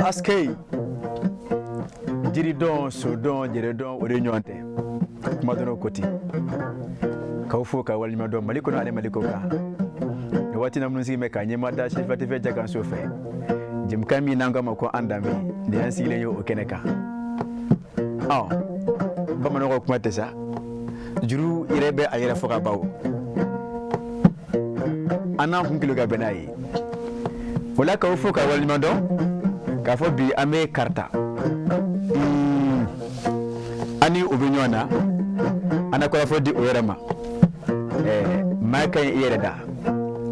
Askey, jiridɔn, sodɔn, yɛrɛdɔn, o de ɲɔgɔn tɛ. Kuma dɔrɔn ko ten. K'aw fo ka waleɲuman dɔn Mali kɔnɔ ani Mali kɔ kan. Nin waati na minnu sigi bɛ ka ɲɛma da Serifa TV jakanso fɛ. Jɛmukan min n'an k'a ma ko An Danbe, nin y'an sigilen ye o kɛnɛ kan. Ɔ, bamananw ka kuma tɛ sa. Juru yɛrɛ bɛ a yɛrɛ fɔ ka ban o. An n'an kun kilo ka bɛn n'a ye. O la k'aw fo ka waleɲuman dɔn k'a fɔ bi an bɛ Karita. An ni o bɛ ɲɔgɔn na, an na kɔrɔfɔ di o yɛrɛ ma. Ɛɛ, maa ka ɲi i yɛrɛ da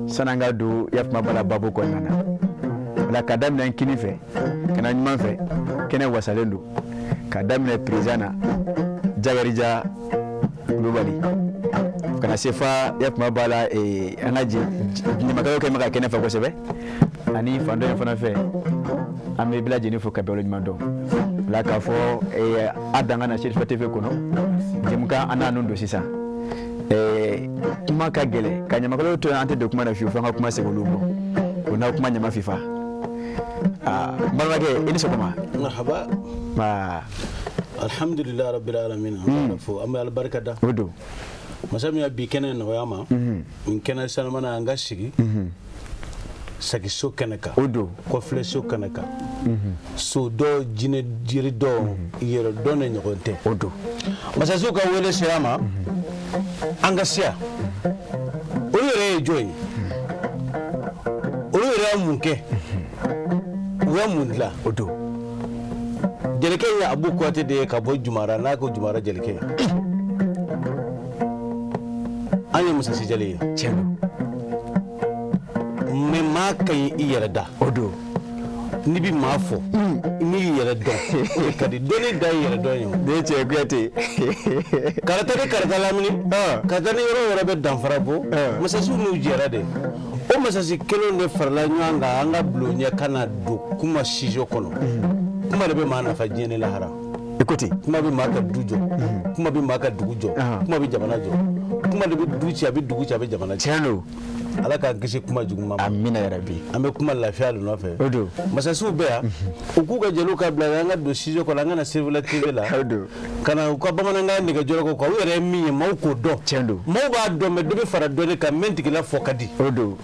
sani an ka don yafama bala babu kɔnɔna na. O la ka daminɛ n kini fɛ ka na ɲuman fɛ, kɛnɛ wasalen don. Ka daminɛ président na Jakarija Kulubali ka na se fa yafama b'a la an ka ɲamakalaw kɛ bɛ ka kɛnɛ fa kosɛbɛ, ani fan dɔ in fana fɛ, an bɛ bɛɛ lajɛlen fo ka bɛɛ waleɲuman dɔn. O la k'a fɔ a dan ka na Serifa TV kɔnɔ, jɛmukan an n'a nun don sisan. Kuma ka gɛlɛn ka ɲamakalaw to yan, an tɛ don kuma na fiyewu fo an ka kuma segin olu kɔ, o n'a kuma ɲama fifa. Aa, n balimakɛ, i ni sɔgɔma. Marhaba. Nba. Alhamdulillah rabbil alamin. An b'a fo, an bɛ Ala barika da. O don. Masa min ya bi kɛnɛ nɔgɔya ma. Nin kɛnɛ sanumana an ka sigi. Sagiso kɛnɛ kan. O don. Kɔfilɛso kɛnɛ kan. So dɔ jinɛ jiri dɔ yɛrɛ dɔn de ɲɔgɔn tɛ. O don. Masasiw ka wele sera ma. An ka siya. Olu yɛrɛ ye jɔn ye? Olu yɛrɛ ye mun kɛ? U ye mun dilan? O don. Jelikɛ ye Abu Kuyate de ye ka bɔ Jumara, n'a ko Jumara jelikɛ. An ye masasi jeli ye. Tiɲɛ don. Mais maa ka ɲi i yɛrɛ da. O don. N'i bɛ maa fɔ, n'i y'i yɛrɛ dɔn, o de ka di. Dɔnni da ye yɛrɛ dɔn ye o. Ne ye cɛ Kuyate. Karata ni Karata lamini. Karata ni yɔrɔ yɔrɔ bɛ danfara bɔ. Masasiw n'u jɛra de. O masasi kelenw de farala ɲɔgɔn kan an ka bulon ɲɛ ka na don kuma sujet kɔnɔ. Kuma de bɛ maa nafa diɲɛ ni lahara. I ko ten. Kuma bɛ maa ka du jɔ. Kuma bɛ maa ka dugu jɔ. Kuma bɛ jamana jɔ. Kuma de bɛ du ci, a bɛ dugu ci, a bɛ jamana ci. Tiɲɛ don. Ala k'an kisi kuma juguman ma. Amina yarabi. An bɛ kuma lafiya de nɔfɛ. O don. Masasiw bɛ yan. U k'u ka jeliw ka bila an ka don sujet kɔnɔ, an ka na Serifa TV la. O don. Ka na u ka bamanankan nɛgɛjɔrɔ kɔ, u yɛrɛ ye min ye maaw k'o dɔn. Tiɲɛ don. Maaw b'a dɔn, mais dɔ bɛ fara dɔnni kan, min tigila fɔ ka di. O don.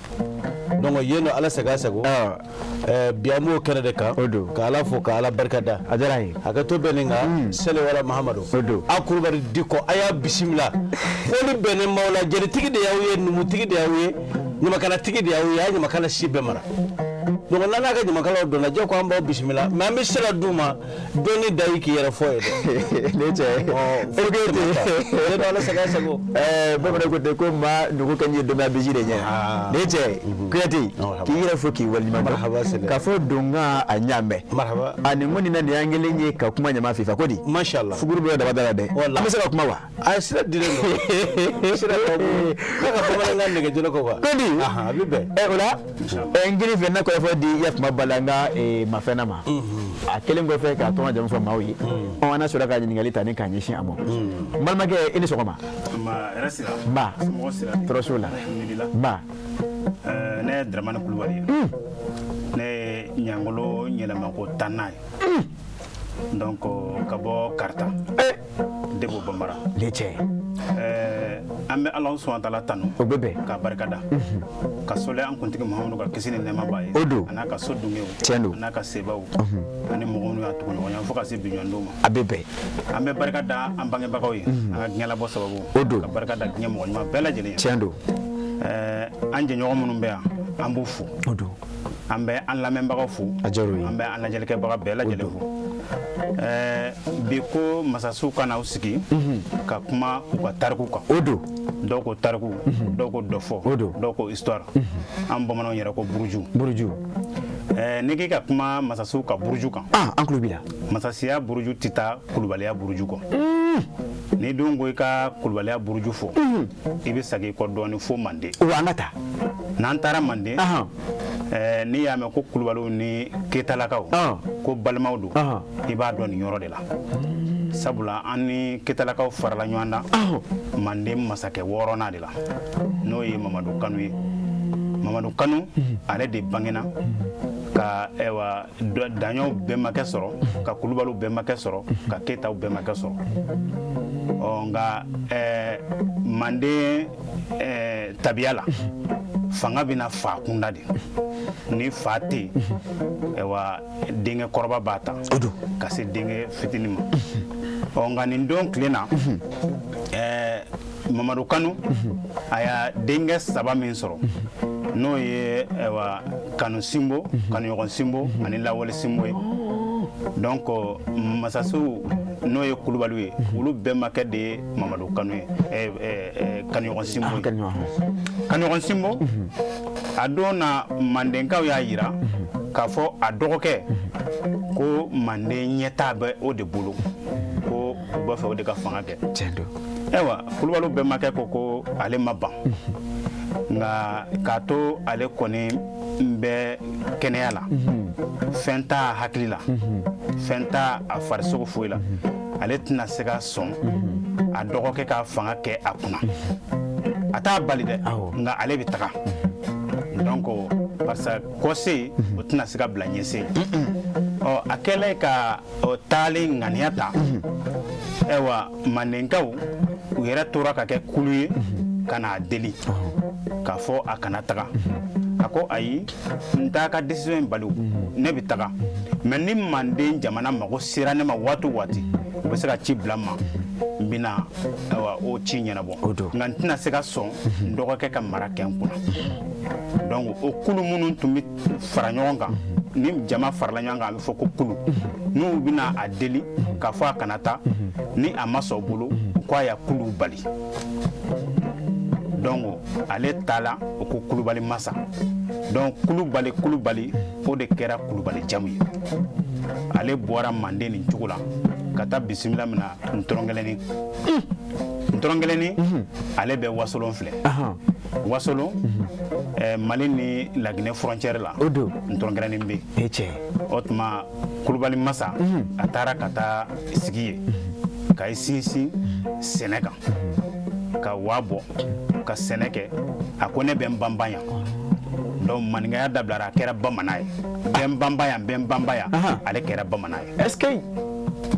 Donc yen nɔ, Ala sago sago. Bi an b'o kɛnɛ de kan. O don. Ka Ala fo, ka Ala barika da. A diyara n ye. Hakɛto bɛ nin kan. Sali wala Mahamadu. O don. A Kulubali Dikɔ, a y'a bisimila. Foli bɛnnen b'aw la, jelitigi de y'aw ye, numutigi de y'aw ye, ɲamakalatigi de y'aw ye, a ye ɲamakala si bɛɛ mara. Donc n'an n'a ka ɲamakalaw donna, jɛ ko an b'aw bisimila, mais an bɛ sira d'u ma, dɔnni da y'i k'i yɛrɛ fɔ ye dɛ. Ne cɛ. O kɛ ten. Ala sago sago. Ɛɛ, bamananw ko ten ko maa nugu ka ɲi dɔnniya bisi de ɲɛ. Ne cɛ Kuyate, k'i yɛrɛ fo k'i waleɲuman dɔn. K'a fɔ donkan a ɲa mɛn. Marhaba. A nin kɔni na nin y'an kelen ye ka kuma ɲama fifa ko di. Mashallah. Fuguru bɛ daba da la dɛ. An bɛ se ka kuma wa? A sira dilen don. Sira b'aw bolo. K'a ka bamanankan nɛgɛjɔlɔ kɔ quoi. Ko di? A bɛ bɛn. Ɛ, o la n kini fɛ, n'a kɔrɔfɔ di yafama bala n ka mafɛnna ma. A kelen kɔfɛ k'a tɔgɔ jamu fɔ maaw ye. Ɔ, an na sɔrɔ ka ɲininkali ta ni k'a ɲɛsin a ma. N balimakɛ, i ni sɔgɔma. Nba, hɛrɛ sira. Nba. Somɔgɔw sira. Tɔɔrɔ s'o la. Alhamdulillah. Nba. Ne ye Dramani Kulubali ye. Ne ye ɲangolo yɛlɛmako 10nan ye. Donc ka bɔ Karita. Debo Bambara. Ne cɛ. An bɛ Ala subahana wa taala tanu. O bɛ bɛn. Ka barika da. Ka sɔli an kuntigi Muhamadu ka kisi ni nɛɛma b'a ye. O don. A n'a ka so dungew. Tiɲɛ don. A n'a ka sebaw. Ani mɔgɔ minnu y'a tugu ɲɔgɔn fo ka se bi ɲɔgɔn don ma. A bɛ bɛn. An bɛ barika da an bangebagaw ye. An ka diɲɛ labɔ sababu. O don. Ka barika da diɲɛ mɔgɔ ɲuman bɛɛ lajɛlen ye. Tiɲɛ don. An jɛɲɔgɔn minnu bɛ yan, an b'u fo. O don. An bɛ an lamɛnbagaw fo. A diyara u ye. An bɛ an lajɛlikɛbaga bɛɛ lajɛlen fo. Bi ko masasiw ka n'aw sigi ka kuma u ka tariku kan. O don. Dɔw ko tariku, dɔw ko dɔfɔ, O don. dɔw ko histoire. An bamananw yɛrɛ ko buruju. Buruju. N'i k'i ka kuma masasiw ka buruju kan. Ah, an tulo b'i la. Masasiya buruju tɛ taa kulubaliya buruju kɔ. N'i dun ko i ka kulubaliya buruju fɔ, i bɛ segin i kɔ dɔɔnin fo Manden. O, an ka taa. N'an taara Manden, n'i y'a mɛn ko kulubaliw ni ketalakaw ko balimaw don, i b'a dɔn nin yɔrɔ de la. Sabula an ni ketalakaw farala ɲɔgɔn na Manden masakɛ wɔɔrɔnan de la, n'o ye Mamadu Kanu ye. Mamadu Kanu, ale de bangena Ka ayiwa daɲɔw bɛnbakɛ sɔrɔ, ka kulubaliw bɛnbakɛ sɔrɔ, ka keyitaw bɛnbakɛ sɔrɔ. Ɔ nka manden tabiya la, fanga bɛna fa kunda de. Ni fa tɛ yen, ayiwa, denkɛ kɔrɔba b'a ta ka se denkɛ fitinin ma. Ɔ nka nin don tile na, Mamadu Kanu, a y'a denkɛ saba min sɔrɔ, n'o ye ayiwa Kanu Sinbo, Kanuɲɔgɔn Sinbo ani Lawale Sinbo ye. Donc masasiw, n'o ye kulubaliw ye, olu bɛnbakɛ de ye Mamadu Kanu ye, Kanuɲɔgɔn Sinbo ye. Kanuɲɔgɔn Sinbo, a don na, mandenkaw y'a yira k'a fɔ a dɔgɔkɛ ko manden ɲɛtaa bɛ o de bolo, ko u b'a fɛ o de ka fanga kɛ. Ayiwa, kulubaliw bɛnbakɛ ko ko ale ma ban, nka k'a to ale kɔni bɛ kɛnɛya la, fɛn t'a hakili la, fɛn t'a a farisogo foyi la, ale tɛna se ka sɔn a dɔgɔkɛ ka fanga kɛ a kunna. A t'a bali dɛ, nka ale bɛ taga. Donc parce que kɔse o tɛna se ka bila ɲɛse. Ɔ a kɛlen ka taalen ŋaniya ta, ayiwa, mandenkaw u yɛrɛ tora ka kɛ kulu ye ka n'a deli k'a fɔ a kana taga. A ko ayi, n t'a ka décision in bali, ne bɛ taga, mais ni manden jamana mago sera ne ma waati o waati, u bɛ se ka ci bila n ma, n bɛna ayiwa o ci ɲɛnabɔ, nka n tɛna se ka sɔn n dɔgɔkɛ ka mara kɛ n kunna. Donc o kulu minnu tun bɛ fara ɲɔgɔn kan, ni jama farala ɲɔgɔn kan, a bɛ fɔ ko kulu, n'u bɛna a deli k'a fɔ a kana taa, ni a ma sɔn u bolo, u ko a y'a kulu bali. Donc ale taala, o ko kulubali masa. Donc kulubali, kulubali, o de kɛra kulubali jamu ye. Ale bɔra manden nin cogo la ka taa bisimila mina Ntɔrɔnkɛlɛni. Ntɔrɔnkɛlɛni, ale bɛ Wasolon filɛ. Wasolon, Mali ni Laginɛ frontière la, Ntɔrɔnkɛlɛni bɛ yen. O tuma kulubali masa, a taara ka taa sigi yen ka i sinsin sɛnɛ kan, ka wa bɔ ka sɛnɛ kɛ. A ko ne bɛ n banban yan. Donc maninkaya dabilara, a kɛra bamanan ye. Bɛ n banban yan, bɛ n banban yan, ale kɛra bamanan ye. Est ce que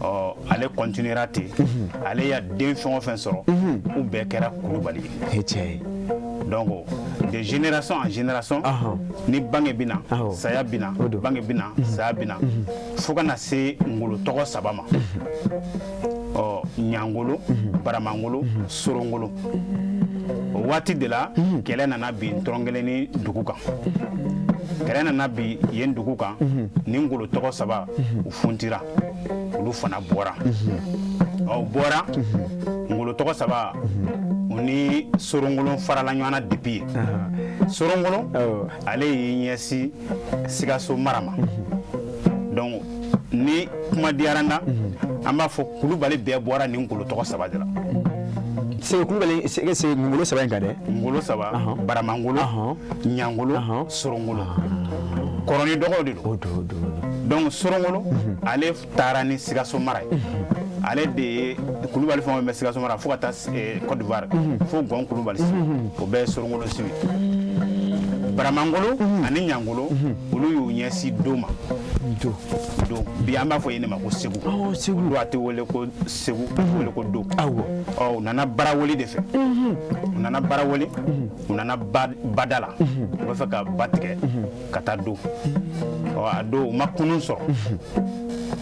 Ɔ ale continuera ten. Ale ya den fɛn o fɛn sɔrɔ, u bɛɛ kɛra kulubali ye. Donc de génération en génération, ni bange bɛ na, saya bɛ na, bange bɛ na, saya bɛ na, fo ka na se ngolo tɔgɔ saba ma. Ɔ ɲangolo, baramangolo, sorongolo. O waati de la, kɛlɛ nana bin Ntɔrɔnkɛlɛni dugu kan. Kɛlɛ nana bin yen dugu kan, ni ngolo tɔgɔ saba u funtira, olu fana bɔra. Ɔ u bɔra, ngolo tɔgɔ saba u ni sorongolo farala ɲɔgɔn na depuis yen. Sorongolo, ale y'i ɲɛsin Sikaso mara ma. Donc ni kuma diyara n na, an b'a fɔ kulubali bɛɛ bɔra nin ngolo tɔgɔ saba de la. Segu kulubali, segu ngolo saba in kan dɛ. Ngolo saba, baramangolo, ɲangolo, sorongolo, kɔrɔ ni dɔgɔw de don. Donc sorongolo, ale taara ni Sikaso mara ye. Ale de ye kulubali fɛn o fɛn bɛ Sikaso mara fo ka taa Côte d'Ivoire, fo Gɔn kulubali si, o bɛɛ ye sorongolo siw ye. Baramangolo ani ɲangolo, olu y'u ɲɛsin do ma. Do, do, bi an b'a fɔ yen de ma ko Segu. Segu. Do, a tɛ wele ko Segu, a tɛ wele ko do. Ɔ u nana Baraweli de fɛ. U nana Baraweli, u nana bada la, u bɛ fɛ ka ba tigɛ ka taa do. Ɔ a don, u ma kunun sɔrɔ.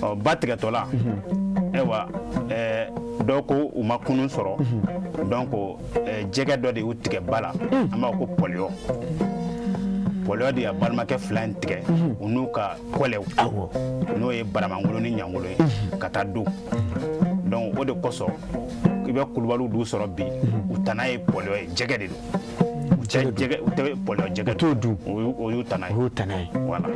Ɔ ba tigɛtɔ la, ayiwa, dɔw ko u ma kunun sɔrɔ. Donc jɛgɛ dɔ de y'u tigɛ ba la, an b'a fɔ ko pɔliyɔ. Pɔliyɔ de y'a balimakɛ fila in tigɛ, u n'u ka kɔlɛw, n'o ye baramangolo ni ɲangolo ye, ka taa do. Donc o de kosɔn i bɛ kulubaliw du sɔrɔ bi, u tana ye pɔliyɔ ye, jɛgɛ de don. U tɛ jɛgɛ, u tɛ pɔliyɔ jɛgɛ t'o dun. O y'u tana ye. O y'u tana ye. Voilà.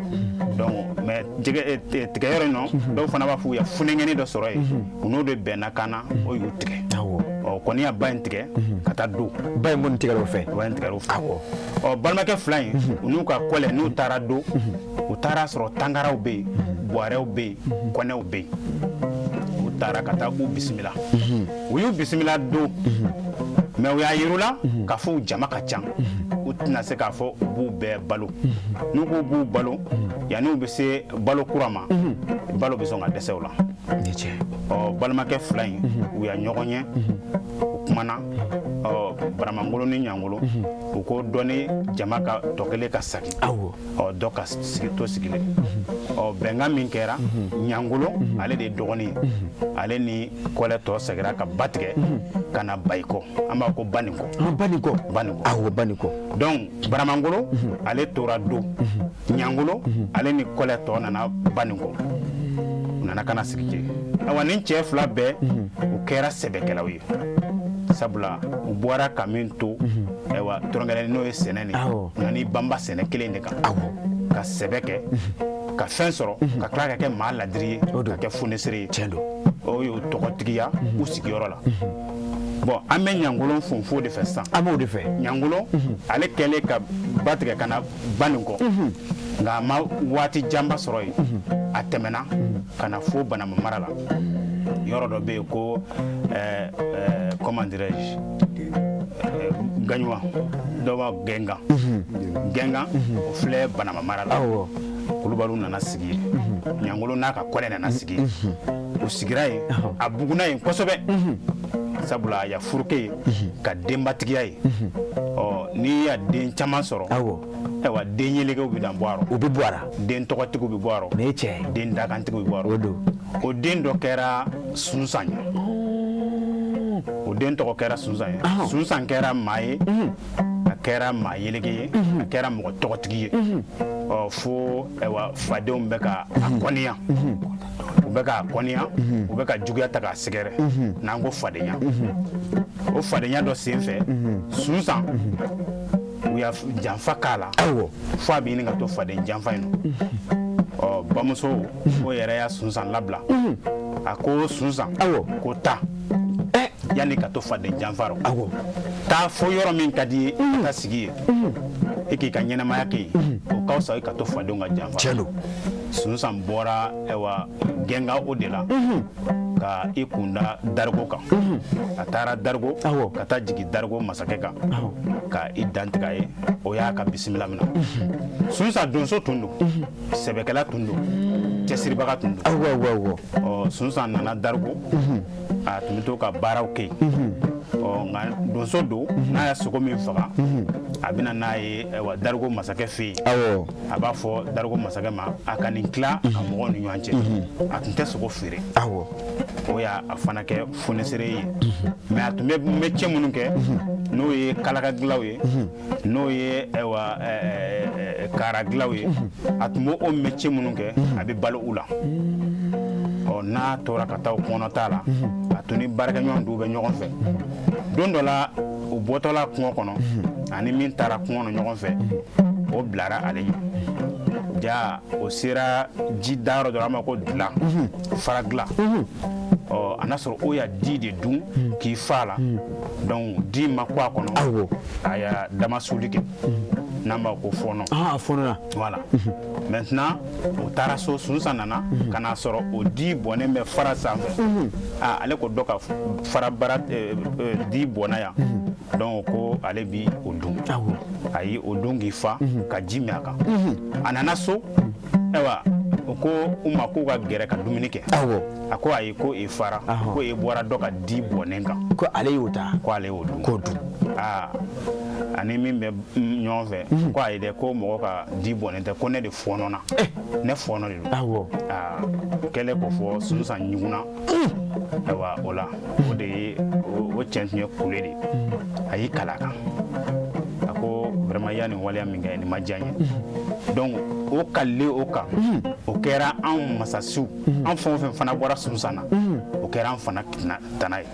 Donc mais jɛgɛ tigɛ yɔrɔ in nɔ, dɔw fana b'a fɔ u ye funɛngɛnni dɔ sɔrɔ yen, u n'o de bɛnna kan na, o y'u tigɛ. Ɔ kɔni y'a ba in tigɛ ka taa do. Ba in kɔni tigɛra o fɛ. Ba in tigɛra o fɛ. Ɔ balimakɛ fila in, u n'u ka kɔlɛ, n'u taara do, u taara sɔrɔ tangaraw bɛ yen, buwarɛw bɛ yen, kɔnɛw bɛ yen. U taara ka taa u bisimila. U y'u bisimila do, mais u y'a yir'u la k'a fɔ u jama ka ca, u tɛna se k'a fɔ u b'u bɛɛ balo. N'u ko b'u balo, yanni u bɛ se balo kura ma, balo bɛ sɔn ka dɛsɛ u la. Ɔ, balimakɛ fila in, u ya ɲɔgɔn ye, u kumana. Ɔ, Baramangolo ni Ɲangolo, u ko dɔ ni jama ka tɔ kelen ka sagi, ɔ, dɔ ka sigi to sigilen. Ɔ, bɛnkan min kɛra, Ɲangolo, ale de ye dɔgɔnin ye, ale ni kɔlɛ tɔ segira ka ba tigɛ ka na Bayikɔ, an b'a ko Banikɔ. Banikɔ. Banikɔ. Awɔ, Banikɔ. Donc Baramangolo, ale tora do. Ɲangolo, ale ni kɔlɛ tɔ nana Banikɔ, u nana ka na sigi yen. Awa, nin cɛ fila bɛɛ, u kɛra sɛbɛkɛlaw ye, sabula u bɔra ka min to, ayiwa, tɔrɔngɛlɛni, n'o ye sɛnɛ nin, u nana i banba sɛnɛ kelen de kan ka sɛbɛ kɛ, ka fɛn sɔrɔ, ka tila ka kɛ maa ladiri ye, ka kɛ fonisere ye. Tiɲɛ don. O y'o tɔgɔtigiya u sigiyɔrɔ la. Bon, an bɛ Ɲangolo fonfo de fɛ sisan. An b'o de fɛ. Ɲangolo, ale kɛlen ka ba tigɛ ka na Banikɔ, nka a ma waati janba sɔrɔ yen, a tɛmɛna ka na fo Banama mara la. Yɔrɔ dɔ bɛ yen ko comment dirais-je, Gaɲuwa, dɔw b'a Gɛngan. Gɛngan, o filɛ Banama mara la. Kulubaliw nana sigi yen. Ɲangolo n'a ka kɔlɛ nana sigi yen. U sigira yen, a bugunna yen kosɛbɛ, sabula a ya furuke yen ka denbatigiya ye. Ɔ, n'i y'a den caman sɔrɔ, ayiwa, den yelekew bɛ dan bɔ a rɔ. U bɛ bɔ a la. Den tɔgɔtigiw bɛ bɔ a rɔ. Nin ye tiɲɛ ye. Den dakantigiw bɛ bɔ a rɔ. O don. O den dɔ kɛra Sunsan ye. O den tɔgɔ kɛra Sunsan ye. Sunsan kɛra maa ye, a kɛra maa yeleke ye, a kɛra mɔgɔ tɔgɔtigi ye. Ɔ, fo ayiwa, fadenw bɛ ka a kɔniya, u bɛ k'a kɔniya, u bɛ ka juguya ta k'a sɛgɛrɛ. N'an ko fadenya, o fadenya dɔ sen fɛ, Sunsan, u y'a janfa k'a la fo a bɛ ɲini ka to faden janfa in nɔ. Ɔ, bamuso o yɛrɛ y'a Sunsan labila. A ko Sunsan ko taa, yanni ka to faden janfa rɔ, taa fo yɔrɔ min ka di ye, i ka taa sigi yen, e k'i ka ɲɛnamaya kɛ yen, o ka fisa i ka to fadenw ka janfa. Tiɲɛ don. Sunsan bɔra, ayiwa, Gɛnga o de la ka i kunda Darigo kan. A taara Darigo ka taa jigin Darigo masakɛ kan ka i dantigɛ a ye. O y'a ka bisimila minɛ. Sunsan donso tun don, sɛbɛkɛla tun don, cɛsiribaga tun don. Ɔ, Sunsan nana Darigo, a tun bɛ to ka baaraw kɛ yen. Ɔ, nka donso don, n'a ye sogo min faga, a bɛ na n'a ye, ayiwa, Darigo masakɛ fɛ yen. A b'a fɔ Darigo masakɛ ma a ka nin tila a mɔgɔw ni ɲɔgɔn cɛ. A tun tɛ sogo feere. O y'a a fana kɛ fonisere ye. Mais a tun bɛ métier minnu kɛ, n'o ye kalaka dilanw ye, n'o ye, ayiwa, kara dilanw ye, a tun b'o métier minnu kɛ, a bɛ balo u la. Ɔ, n'a tora ka taa o kɔnɔta la, a tun ni baarakɛɲɔgɔn dɔw bɛ ɲɔgɔn fɛ. Don dɔ la, u bɔtɔla kungo kɔnɔ, ani min taara kungo kɔnɔ ɲɔgɔn fɛ, o bilara ale ɲɛ. Ja o sera ji dayɔrɔ dɔ la, an b'a ko dilan, fara dilan. Ɔ, a n'a sɔrɔ o y'a di de dun k'i fa la, donc di ma ko a kɔnɔ, a y'a dama suli kɛ, n'an b'a ko fɔɔnɔ. Ah, fɔɔnɔna. Voilà. Maintenant, o taara so. Sunsan nana ka n'a sɔrɔ o di bɔnnen bɛ fara sanfɛ. Ah, ale ko dɔ ka fara bara di bɔnna yan, donc ko ale bi o dun. A ye o dun k'i fa ka ji min a kan. A nana so, ayiwa, o ko u ma k'u ka gɛrɛ ka dumuni kɛ. A ko ayi, ko e fara, ko e bɔra dɔ ka di bɔnnen kan. Ko ale y'o ta. Ko ale y'o dun. K'o dun. Aa, ani min bɛ ɲɔgɔn fɛ ko ayi dɛ, ko mɔgɔ ka di bɔnnen tɛ, ko ne de fɔɔnɔna, ne fɔɔnɔ de don. Aa, kɛlen k'o fɔ, Sunsan ɲugunna. Ayiwa, o la, o de ye o cɛ tun ye kule de ye. A y'i kala a kan, a ko vraiment, i y'a nin waleya min kɛ, nin ma diya n ye. Donc o kalilen o kan, o kɛra anw masasiw, an fɛn o fɛn fana bɔra Sunsan na, o kɛra an fana tana ye.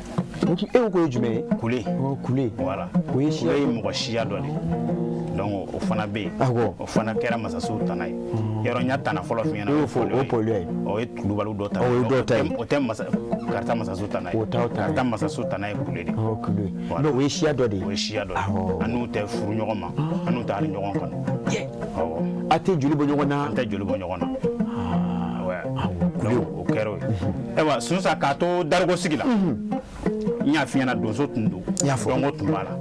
E ko ye jumɛn ye? Kule. Kule. Voilà. O ye siya. Kule ye mɔgɔ siya dɔ de ye. Donc o fana bɛ yen. O fana kɛra masasiw tana ye. Yɔrɔ n y'a tana fɔlɔ f'i ɲɛna. O y'o fɔ, o ye pɔlɔ ye. O ye kulubaliw dɔ tana ye. O ye dɔw ta ye. O tɛ masa Karata masasiw tana ye. O t'aw ta ye. Karata masasiw tana ye kule de ye. Kule. Mais o ye siya dɔ de ye. O ye siya dɔ ye. An n'u tɛ furu ɲɔgɔn ma, an n'u tɛ hali ɲɔgɔn kanu. Awɔ. A tɛ joli bɔ ɲɔgɔn na. An tɛ joli bɔ ɲɔgɔn na. Donc o kɛra o ye. Ayiwa, Sunsan k'a to Darigo sigi la, n y'a f'i ɲɛna, donso tun don, dɔnko tun b'a la.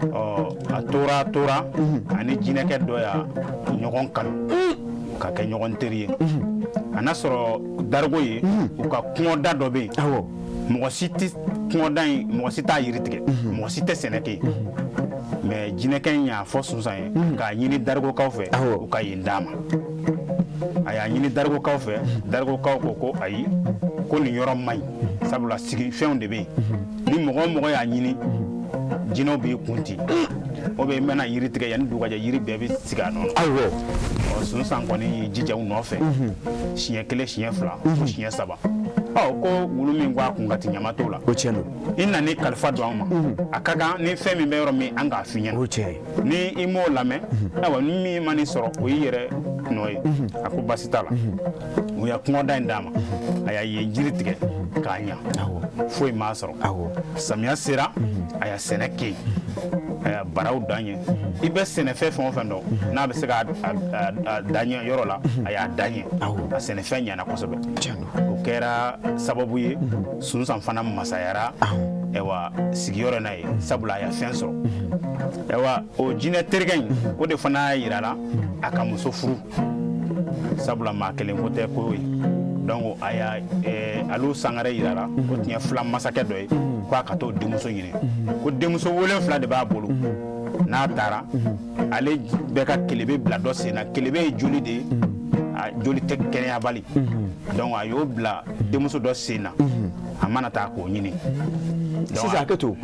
Ɔ, a Tora ani jinɛkɛ dɔ y'a ɲɔgɔn kanu ka kɛ ɲɔgɔn teri ye. A n'a sɔrɔ Darigo ye, u ka kɔngɔda dɔ bɛ yen. Mɔgɔ si tɛ kɔngɔda in, mɔgɔ si t'a yiri tigɛ, mɔgɔ si tɛ sɛnɛ kɛ yen. Mais jinɛkɛ in y'a fɔ Sunsan ye k'a ɲini Darigokaw fɛ, u ka yen d'a ma. A y'a ɲini Darigokaw fɛ, Darigokaw ko ko ayi, ko nin yɔrɔ man ɲi, sabula sigifɛnw de bɛ yen. Ni mɔgɔ o mɔgɔ y'a ɲini, jinɛw b'i kun ci, o bɛ i mana yiri tigɛ, yanni dugu ka jɛ, yiri bɛɛ bɛ sigi a nɔ na. Ɔ, Sunsan kɔni y'i jija u nɔfɛ, siɲɛ kelen, siɲɛ fila, fo siɲɛ saba. Ɔ, ko wulu min ko a kun ka ti, ɲama t'o la. O tiɲɛ don. I nana kalifa don anw ma, a ka kan ni fɛn min bɛ yɔrɔ min, an k'a f'i ɲɛna. O tiɲɛ ye. Ni i m'o lamɛn, ayiwa, ni min ma nin sɔrɔ, o y'i yɛrɛ nɔ ye. A ko basi t'a la. U ye kɔngɔda in d'a ma, a y'a yen jiri tigɛ k'a ɲa, foyi m'a sɔrɔ. Samiya sera, a y'a sɛnɛ kɛ yen, a y'a baraw dan ɲɛ. I bɛ sɛnɛfɛn fɛn o fɛn dɔn n'a bɛ se ka dan ɲɛ yɔrɔ la, a y'a dan ɲɛ. A sɛnɛfɛn ɲɛna kosɛbɛ. O kɛra sababu ye, Sunsan fana masayara ayiwa sigiyɔrɔ n'a ye, sabula a y'a fɛn sɔrɔ. Ayiwa, o jinɛ terikɛ in, o de fana y'a yira la a ka muso furu, sabula maa kelen ko tɛ ko ye. Donc a y'a Alu Sangare yira la, o tun ye fila masakɛ dɔ ye, ko a ka t'o denmuso ɲini, ko denmuso 7 de b'a bolo. N'a taara, ale bɛ ka kelebe bila dɔ sen na. Kelebe ye joli de ye, a joli tɛ kɛnɛyabali. Donc a y'o bila denmuso dɔ sen na, a mana taa k'o ɲini. Sisan hakɛ to,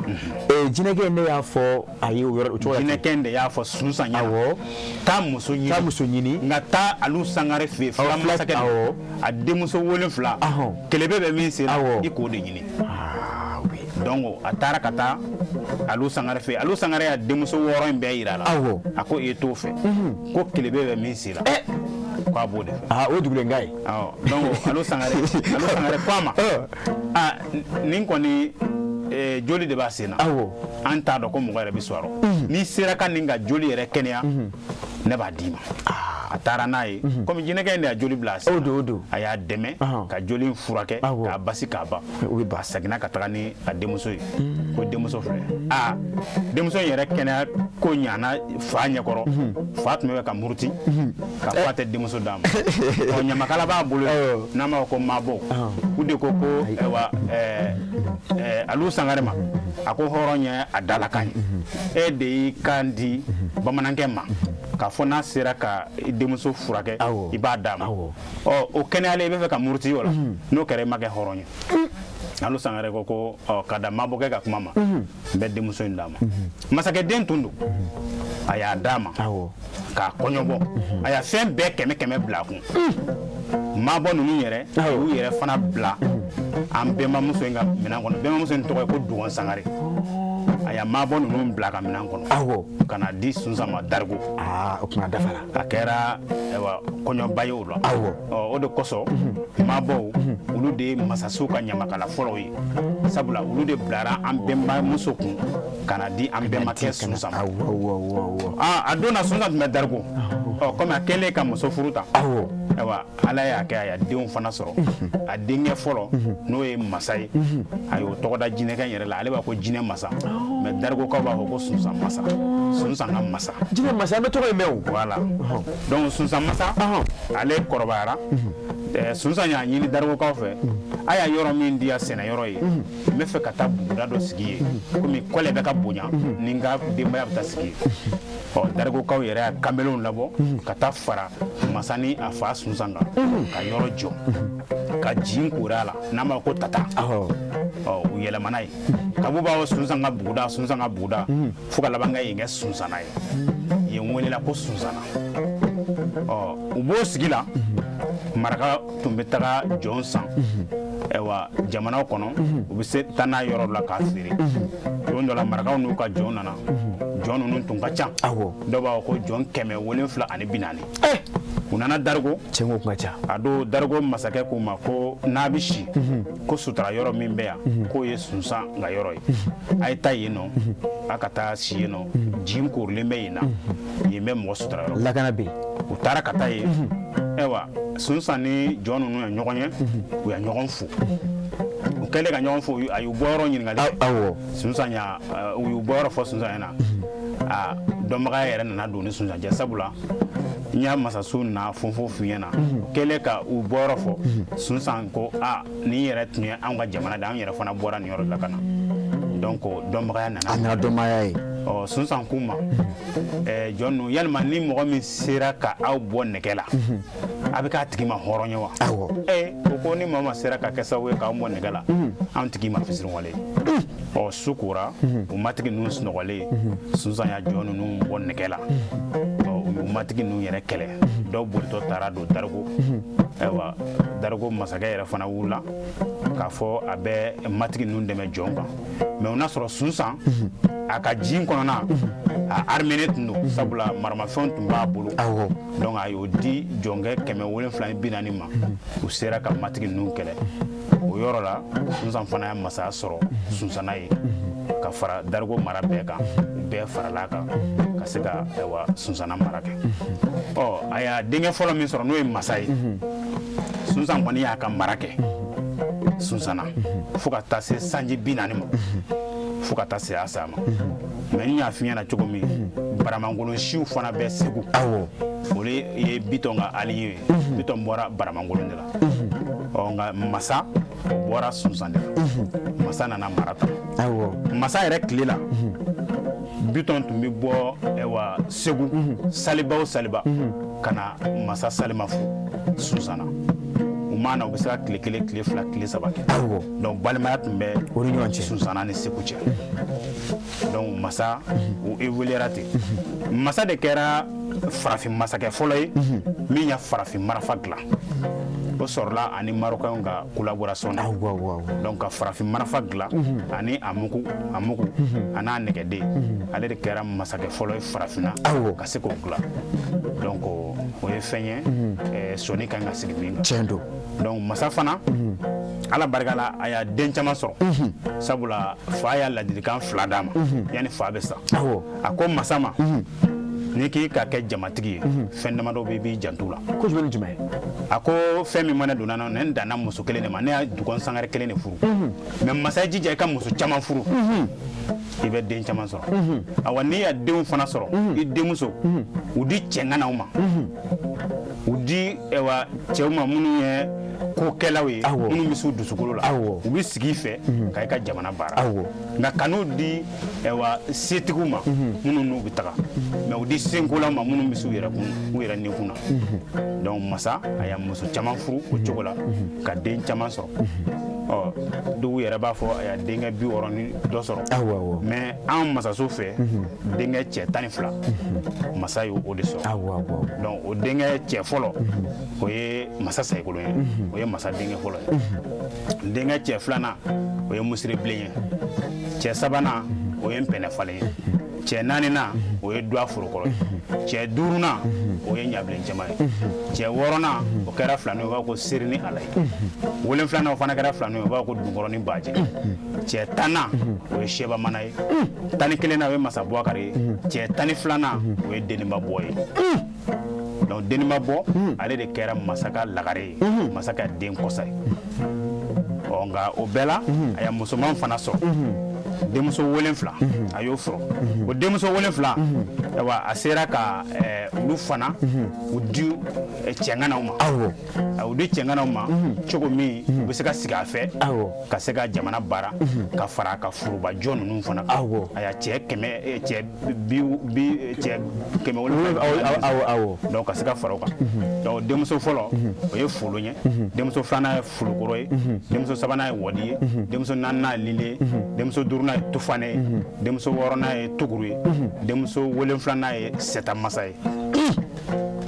jinɛkɛ in ne y'a fɔ a ye o yɔrɔ o cogo la. Jinɛkɛ in de y'a fɔ Sunsan ɲɛna. Taa muso ɲini. Taa muso ɲini. Nka taa Alu Sangare fɛ yen, fila masakɛ don. A denmuso 7, kelebe bɛ min sen na, i k'o de ɲini. Donc a taara ka taa Alu Sangare fɛ yen. Alu Sangare y'a denmuso 6 in bɛɛ yira a la. A ko e t'o fɛ, ko kelebe bɛ min sen na, k'a b'o de fɛ. O ye dugulenka ye. Donc Alu Sangare ko a ma, aa, nin kɔni joli de b'a sen na. An t'a dɔn ko mɔgɔ yɛrɛ bɛ sɔrɔ. N'i sera ka nin ka joli yɛrɛ kɛnɛya, ne b'a d'i ma. A taara n'a ye, komi jinɛkɛ in de y'a joli bila a sen na, a y'a dɛmɛ ka joli in furakɛ k'a basi k'a ban. A seginna ka taga ni a denmuso ye, ko denmuso filɛ. Aa, denmuso in yɛrɛ kɛnɛya ko ɲana fa ɲɛkɔrɔ. Fa tun bɛ ka muruti ka fa tɛ denmuso d'a ma. Ɔ, ɲamakala b'a bolo, n'an b'a fɔ ko mabɔ, u de ko ko ayiwa, Alu Sangare ma, a ko hɔrɔn ye a dalakan ye, e de y'i kan di bamanankɛ ma k'a fɔ n'a sera ka denmuso furakɛ, i b'a d'a ma. Ɔ, o kɛnɛyalen, i bɛ fɛ ka muruti o la, n'o kɛra i ma kɛ hɔrɔn ye. Alu Sangare ko ko ɔ, ka da mabɔkɛ ka kuma ma, n bɛ denmuso in d'a ma. Masakɛden tun don, a y'a d'a ma k'a kɔɲɔbɔ, a y'a fɛn bɛɛ 100 bila a kun. Mabɔ ninnu yɛrɛ, u yɛrɛ fana bila an bɛnbamuso in ka minɛn kɔnɔ. Bɛnbamuso in tɔgɔ ye ko Dugɔn Sangare. A y'a mabɔ ninnu bila ka minɛn kɔnɔ ka na di Sunsan ma Darigo. O kuma dafara. A kɛra ayiwa kɔɲɔba ye o la. O de kosɔn mabɔw, olu de ye masasiw ka ɲamakala fɔlɔw ye, sabula olu de bilara an bɛnbamuso kun ka na di an bɛnbakɛ Sunsan ma. A don na Sunsan tun bɛ Darigo. Ɔ, komi a kɛlen ka muso furu ta, ayiwa, Ala y'a kɛ a y'a denw fana sɔrɔ. A denkɛ fɔlɔ, n'o ye masa ye, a y'o tɔgɔ da jinɛkɛ in yɛrɛ la. Ale b'a ko jinɛ masa, mais Darigokaw b'a fɔ ko Sunsan masa, Sunsan ka masa. Jinɛ masa, an bɛ tɔgɔ in mɛn o. Voilà. Donc Sunsan masa, ale kɔrɔbayara. Sunsan y'a ɲini Darigokaw fɛ, a y'a yɔrɔ min di a sɛnɛ yɔrɔ ye, n bɛ fɛ ka taa buguda dɔ sigi yen, komi kɔlɛ bɛ ka bonya, ni n ka denbaya bɛ taa sigi yen. Ɔ, Darigokaw yɛrɛ y'a kanbelenw labɔ ka taa fara masa ni a fa Sunsan kan ka yɔrɔ jɔ ka ji koori a la, n'an b'a fɔ ko tata. Ɔ, u yɛlɛmana yen, kabu b'a fɔ Sunsan ka buguda, Sunsan ka buguda, fo ka laban ka yen kɛ Sunsanna ye. Yen welela ko Sunsanna. Ɔ, u b'o sigi la, maraka tun bɛ taga jɔn san ayiwa jamanaw kɔnɔ, u bɛ se taa n'a yɔrɔ la k'a feere. Don dɔ la, marakaw n'u ka jɔn nana. Jɔn ninnu tun ka ca, dɔw b'a fɔ ko jɔn 740. U nana Darigo. Cɛn ko ka ca. A don Darigo masakɛ k'u ma ko n'a bɛ si, ko sutura yɔrɔ min bɛ yan, k'o ye Sunsan ka yɔrɔ ye, a ye taa yen nɔ, a ka taa si yen nɔ, ji koorilen bɛ yen na, yen bɛ mɔgɔ sutura yɔrɔ. Lakana bɛ yen. U taara ka taa yen. Ayiwa, Sunsan ni jɔn ninnu ye ɲɔgɔn ye, u ye ɲɔgɔn fo. U kɛlen ka ɲɔgɔn fo, a y'u bɔyɔrɔ ɲininkali kɛ. Sunsan y'a u y'u bɔyɔrɔ fɔ Sunsan ɲɛna. A dɔnbagaya yɛrɛ nana don ni Sunsan cɛ, sabula n y'a masaso na fɔnfɔ f'u ɲɛna, kɛlen ka u bɔyɔrɔ fɔ. Sunsan ko a nin yɛrɛ tun ye anw ka jamana de, anw yɛrɛ fana bɔra nin yɔrɔ de la ka na. Donc dɔnbagaya nana. A nana dɔnbagaya ye. Ɔ, Sunsan k'u ma, jɔn ninnu, yalima ni mɔgɔ min sera ka aw bɔ nɛgɛ la, a bɛ k'a tigi ma hɔrɔn ye wa? Awɔ. O ko ni maa ma sera ka kɛ sababu ye k'anw bɔ nɛgɛ la, anw tigi ma fisiriwale ye. Ɔ, su kora, u matigi ninnu sunɔgɔlen, Sunsan y'a jɔn ninnu bɔ nɛgɛ la. Ɔ, u y'u matigi ninnu yɛrɛ kɛlɛ, dɔw bolitɔ taara don Darigo. Ayiwa, Darigo masakɛ yɛrɛ fana wulila k'a fɔ a bɛ matigi ninnu dɛmɛ jɔn kan, mais o n'a sɔrɔ Sunsan a ka ji kɔnɔna a armé tun don, sabula maramafɛnw tun b'a bolo. Donc a y'o di jɔnkɛ 740 ma, u sera ka matigi ninnu kɛlɛ o yɔrɔ la. Sunsan fana ye masaya sɔrɔ Sunsana ye ka fara Darigo mara bɛɛ kan. U bɛɛ farala a kan ka se ka, ayiwa, Sunsana mara kɛ. Ɔ, a y'a denkɛ fɔlɔ min sɔrɔ, n'o ye masa ye. Sunsan kɔni y'a ka mara kɛ Sunsana fo ka taa se sanji 40 ma, fo ka taa se a sa ma. Mais n y'a f'i ɲɛna cogo min, Baramangolo siw fana bɛ Segu. Olu ye Bitɔn ka allié ye. Bitɔn bɔra Baramangolo de la. Ɔ, nka masa o bɔra Sunsan de la. Masa nana mara ta. Masa yɛrɛ tile la, Bitɔn tun bɛ bɔ, ayiwa, Segu saliba o saliba ka na masa salima fo Sunsana. U ma na, u bɛ se ka tile 1, tile 2, tile 3 kɛ. Donc balimaya tun bɛ O ni ɲɔgɔn cɛ. Sunsana ni Segu cɛ. Donc masa o évoluera ten. Masa de kɛra farafin masakɛ fɔlɔ ye min ye farafin marafa dilan. O sɔrɔla ani Marocain ka collaboration na. Awɔ awɔ awɔ Donc ka farafin marafa dilan ani a mugu, a mugu a n'a nɛgɛden, ale de kɛra masakɛ fɔlɔ ye farafinna ka se k'o dilan. Donc o ye fɛn ye sɔnni kan ka sigi min kan. Tiɲɛ don. Donc masa fana, Ala barika la, a y'a den caman sɔrɔ, sabula fa y'a ladilikan fila d'a ma yanni fa bɛ sa. A ko masa ma, n'i k'i ka kɛ jamatigi ye, fɛn damadɔ bɛ i b'i janto la. Ko jumɛn ni jumɛn? A ko fɛn min mana donna na, ne danna muso kelen de ma, ne y'a dugɔn sangare kelen de furu. Mais masa, i jija i ka muso caman furu, i bɛ den caman sɔrɔ. Awa, n'i y'a denw fana sɔrɔ, i denmuso u di cɛŋanaw ma, u di, ayiwa, cɛw ma minnu ye kokɛlaw ye, minnu bɛ s'u dusukolo la, u bɛ sigi i fɛ ka i ka jamana baara. Nka kan'u di, ayiwa, setigiw ma minnu n'u bɛ taga, mais u di senkolaw ma minnu bɛ s'u yɛrɛ kun, u yɛrɛ nikun na. Donc masa a y'a muso caman furu o cogo la ka den caman sɔrɔ. Ɔ, dɔw yɛrɛ b'a fɔ a y'a denkɛ 60 ni dɔ sɔrɔ. Awɔ awɔ Mais anw masaso fɛ, denkɛ cɛ 12, masa y'o de sɔrɔ. awɔ awɔ Donc o denkɛ cɛ fɔlɔ, o ye masa Sayikolon ye, o ye masa denkɛ fɔlɔ ye. Denkɛ cɛ filanan, o ye Musire Bilen ye. Cɛ sabanan, o ye Npɛnɛ Falen ye. Cɛ naaninan, o ye Duwa Forokɔrɔ ye. Cɛ duurunan, o ye Ɲabilen Cɛman ye. Cɛ wɔɔrɔnan, o kɛra filanin ye, u b'a ko Seri ni Ala ye. Wolonfilanan, o fana kɛra filanin ye, u b'a ko Dunkɔrɔ ni Baje. Cɛ 10nan, o ye Sɛba Mana ye. 11nan, o ye Masa Buwakari ye. Cɛ 12nan, o ye Deniba Bɔ ye. Donc Deniba Bɔ, ale de kɛra masa ka lagare ye, masa ka den kɔsa ye. Ɔ, nka o bɛɛ la, a ye musoman fana sɔrɔ, denmuso 7, a y'o sɔrɔ. O denmuso 7, ayiwa, a sera ka olu fana u di cɛŋanaw ma. A y'u di cɛŋanaw ma cogo min u bɛ se ka sigi a fɛ ka se ka jamana baara ka fara a ka forobajɔ ninnu fana kan. A y'a cɛ kɛmɛ, cɛ bi bi cɛ 700. Awɔ awɔ Donc ka se ka fara o kan. Donc denmuso fɔlɔ, o ye Folon ye. Denmuso filanan ye Folokɔrɔ ye. Denmuso sabanan ye Wadi ye. Denmuso naaninan ye Lile ye. Denmuso duurunan ye Tufane ye. Denmuso wɔɔrɔnan ye Tuguru ye. Denmuso wolonfilanan ye Sɛta Masa ye.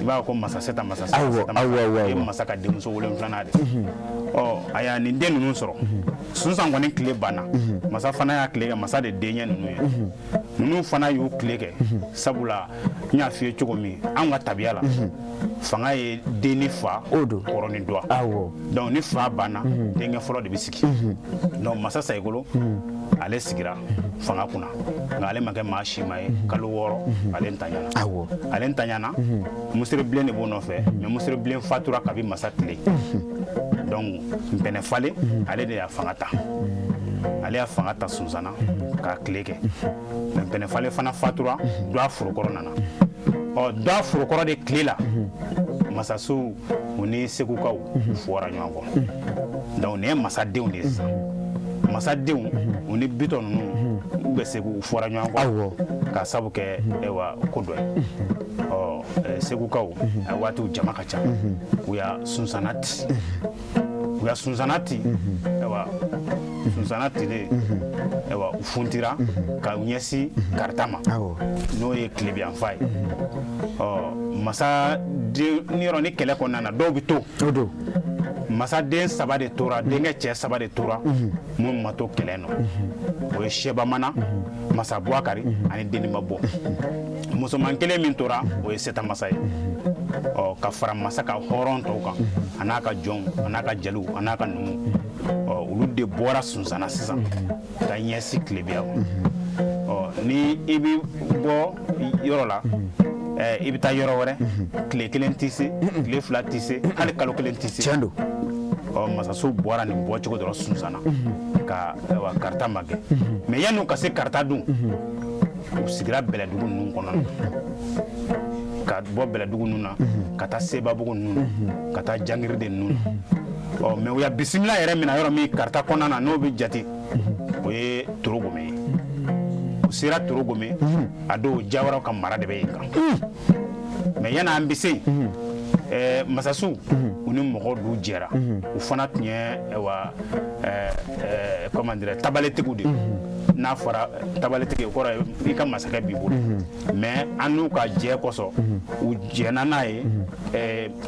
I b'a fɔ ko masa Sɛta Masa, Sɛta Masa ye masa ka denmuso wolonfilanan de. Ɔ, a y'a nin den ninnu sɔrɔ. Sunsan kɔni tile banna, masa fana y'a tile kɛ. Masa de den ye ninnu ye. Ninnu fana y'u tile kɛ, sabula n y'a f'i ye cogo min, anw ka tabiya la, fanga ye den ni fa, kɔrɔ ni dɔgɔ. Donc ni fa banna, denkɛ fɔlɔ de bɛ sigi. Donc masa Sayikolo, ale sigira fanga kunna, nka ale ma kɛ maa si ma ye kalo 6, ale ntanyana. Ale ntanyana, Musire Bilen de b'o nɔfɛ. Mais Musire Bilen fatura kabi masa tile. Donc Npɛnɛ Falen, ale de y'a fanga ta. Ale y'a fanga ta Sunsanna k'a tile kɛ. Mais Pɛnɛfale fana fatura, Dɔ Forokɔrɔ nana. Ɔ, Dɔ Forokɔrɔ de tile la, masasiw u ni Segukaw fɔra ɲɔgɔn kɔ. Donc nin ye masadenw de ye sisan. Masadenw u ni Bitɔn ninnu u bɛ Segu, u fɔra ɲɔgɔn kɔ k'a sabu kɛ ayiwa ko dɔ ye. Ɔ, Segukaw a waatiw jama ka ca, u y'a Sunsanna ci, u y'a Sunsanna ci. Ayiwa, Sunsanna tilen, ayiwa, u funtira ka u ɲɛsin Karata ma, n'o ye tilebiyanfa ye. Ɔ, masaden ni yɔrɔ ni kɛlɛ kɔnɔna na, dɔw bɛ to. O don. Masaden saba de tora, denkɛ cɛ saba de tora minnu ma to kɛlɛ nɔ. O ye Sɛbamana, Masa Buwakari ani Deninba Bɔ. Musoman kelen min tora, o ye Seta Masa ye. Ɔ, ka fara masa ka hɔrɔn tɔw kan, a n'a ka jɔnw, a n'a ka jeliw, a n'a ka numuw. Ɔ, olu de bɔra Sunsanna sisan ka ɲɛsin tilebiya ma. Ɔ, ni i bɛ bɔ yɔrɔ la, i bɛ taa yɔrɔ wɛrɛ, tile kelen tɛ se, tile 2 tɛ se, hali kalo kelen tɛ se. Tiɲɛ don. Ɔ, masasow bɔra nin bɔcogo dɔrɔn Sunsanna ka ayiwa Karata magɛn. Mais yanni u ka se Karata dun, u sigira Bɛlɛdugu ninnu kɔnɔ na, ka bɔ Bɛlɛdugu ninnu na ka taa Sebabugu ninnu na, ka taa Jangiride ninnu na. Ɔ, mais u ya bisimila yɛrɛ minɛ yɔrɔ min Karata kɔnɔna na, n'o bɛ jate, o ye Torogome ye. U sera Torogome, a don Jawaraw ka mara de bɛ yen kan. Mais yanni an bɛ se yen, masasiw u ni mɔgɔw du jɛra, u fana tun ye ayiwa comment dirais, tabaletigiw de ye. N'a fɔra tabaletigi, o kɔrɔ ye i ka masakɛ b'i bolo. Mais an n'u ka jɛ kosɔn, u jɛnna n'a ye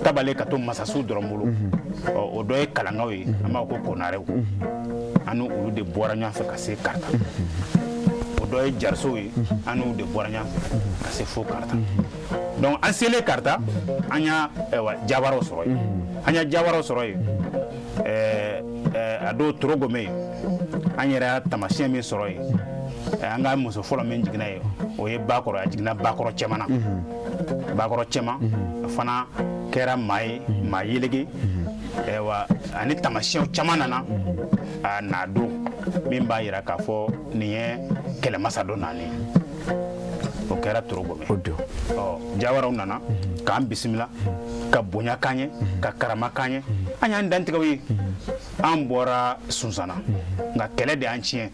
tabale ka to masasiw dɔrɔn bolo. Ɔ, o dɔ ye kalankaw ye, an b'a fɔ ko konarew. An n'u olu de bɔra ɲɔgɔn fɛ ka se Karata. O dɔ ye jarisow ye, an n'u de bɔra ɲɔgɔn fɛ ka se fo Karata. Donc an selen Karata, an y'a ayiwa Jawaraw sɔrɔ yen. An y'a Jawaraw sɔrɔ yen, a don Torogome yen, an yɛrɛ y'a taamasiyɛn min sɔrɔ yen, an ka muso fɔlɔ min jiginna yen, o ye Bakɔrɔ. A jiginna Bakɔrɔ cɛman na. Bakɔrɔ cɛman a fana kɛra maa ye, maa yeleke. Ayiwa, ani taamasiyɛnw caman nana a n'a don min b'a yira k'a fɔ nin ye kɛlɛmasa dɔ nalen ye. O kɛra Torogome. O don. Ɔ, Jawaraw nana k'an bisimila, ka bonya k'an ye, ka karama k'an ye. An y'an dantigɛw ye. An bɔra Sunsanna, nka kɛlɛ de y'an tiɲɛ,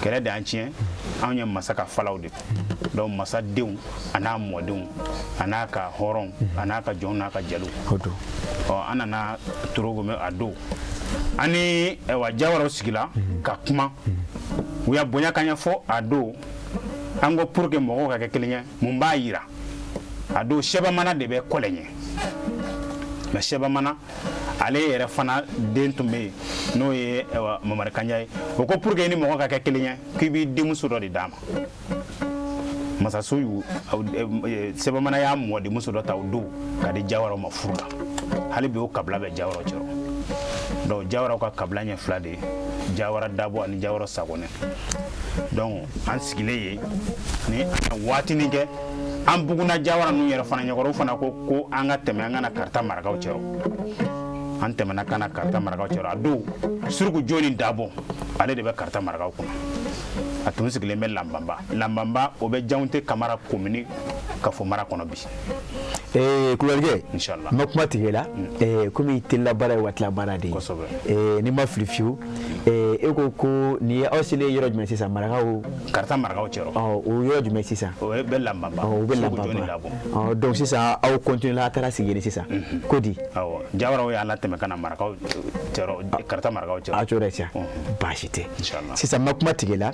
kɛlɛ de y'an tiɲɛ. Anw ye masa ka falaw de. Donc masadenw a n'a mɔdenw, a n'a ka hɔrɔnw, a n'a ka jɔnw, n'a ka jeliw. O don. Ɔ, an nana Torogome, a don an ni ayiwa Jawaraw sigila ka kuma, u y'a bonya ka ɲɛ fɔ. A don an ko pour que mɔgɔw ka kɛ kelen ye, mun b'a yira? A don Sɛbamana de bɛ kɔlɛ ɲɛ. Mais Sɛbamana ale yɛrɛ fana den tun bɛ yen, n'o ye ayiwa Mamari Kanja ye. O ko pour que i ni mɔgɔ ka kɛ kelen ye, k'i b'i denmuso dɔ de d'a ma. Masaso y'u Sɛbamana y'a mɔdenmuso dɔ ta o don ka di Jawaraw ma furu la. Hali bi o kabila bɛ Jawaraw cɛrɔ. Donc Jawaraw ka kabila ɲɛ fila de ye, Jawara Dabo ani Jawara Sagonɛ. Donc an sigilen yen ni an ye waatinin kɛ, an bugunna Jawara ninnu yɛrɛ fana ɲɛkɔrɔ. U fana ko ko an ka tɛmɛ, an ka na Karata marakaw cɛrɔ. An tɛmɛna ka na Karata marakaw cɛrɔ. A don Suruku Joni Dabo, ale de bɛ Karata marakaw kunna. A tun sigilen bɛ Lanbanba. Lanbanba, o bɛ Jawunte Kamara komini Kafo mara kɔnɔ bi. Kulubalikɛ. Inshallah. N ma kuma tigɛ la, komi telila baara ye waatila baara de ye. Kosɛbɛ. N'i ma fili fiyewu, e ko ko nin ye aw selen yɔrɔ jumɛn sisan, marakaw? Karata marakaw cɛrɔ. Ɔ, o yɔrɔ jumɛn sisan? O bɛ Lanbanba. Ɔ, o bɛ Suruku Joni Lanbanba. Dabo. Ɔ, donc sisan aw continué la, a taara sigi yen sisan ko di? Awɔ, Jawaraw y'an latɛmɛ ka na marakaw cɛrɔ, Karata marakaw cɛrɔ. A cogo sisan, baasi tɛ. Inshallah. Sisan n ma kuma tigɛ la,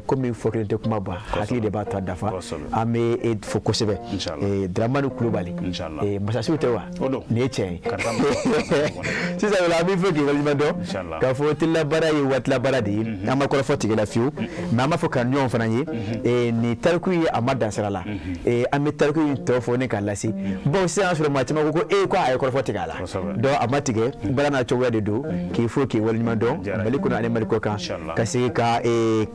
komi fɔ kelen tɛ kuma ban, hakili de b'a to a dafa. An bɛ e fo kosɛbɛ. Inshallah. Dramani Kulubali. Inshallah. Masasiw tɛ wa? O don. Nin ye tiɲɛ ye. Karata marakaw. Sisan o la, an b'i fo k'i waleɲuman dɔn. Inshallah. K'a fɔ telila baara ye waatila baara de ye. An ma kɔrɔfɔ tigɛ la fiyewu, mais an b'a fɔ kanuɲɔgɔnw fana ye, nin tariku ye, a ma dan sira la. An bɛ tariku in tɔ fɔ ne k'a lase. Bon, sisan y'a sɔrɔ maa caman ko ko e ko a ye kɔrɔfɔ tigɛ a la. Donc a ma tigɛ, baara n'a cogoya de don. K'i fo k'i waleɲuman dɔn Diyara n ye. Mali kɔnɔ ani Mali kɔ kan. Inshallah. Ka segin ka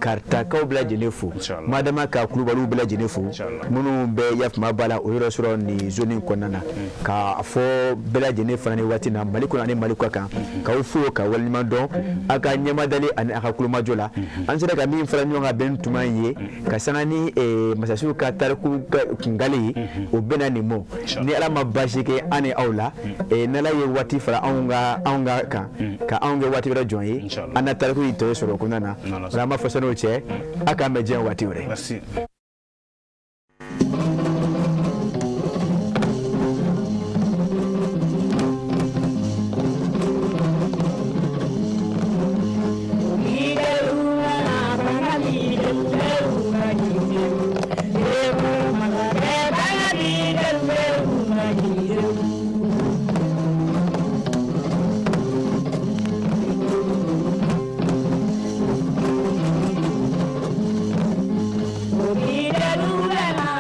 Karitakaw bɛɛ lajɛlen fo. Inshallah. Madama ka Kulubaliw bɛɛ lajɛlen fo. Inshallah. Minnu bɛ yafama ba la o yɔrɔ sɔrɔ nin zone in kɔnɔna na, k'a fɔ bɛɛ lajɛlen fana ni waati na, Mali kɔnɔ ani Mali kɔ kan, k'aw fo ka waleɲuman dɔn aw ka ɲɛmadali ani aw ka kulomajɔ la. An sera ka min fara ɲɔgɔn kan bɛn tuma ye ka sanga ni masasiw ka tariku kungale ye, o bɛna nin mɔ. Ni Ala ma baasi kɛ an ni aw la, n'Ala ye waati fara anw ka kan ka anw kɛ waati wɛrɛ jɔn ye, an na tariku in tɔ sɔrɔ o kɔnɔna na. An b'a fɔ san'o cɛ, a k'an bɛn diɲɛ waati wɛrɛ.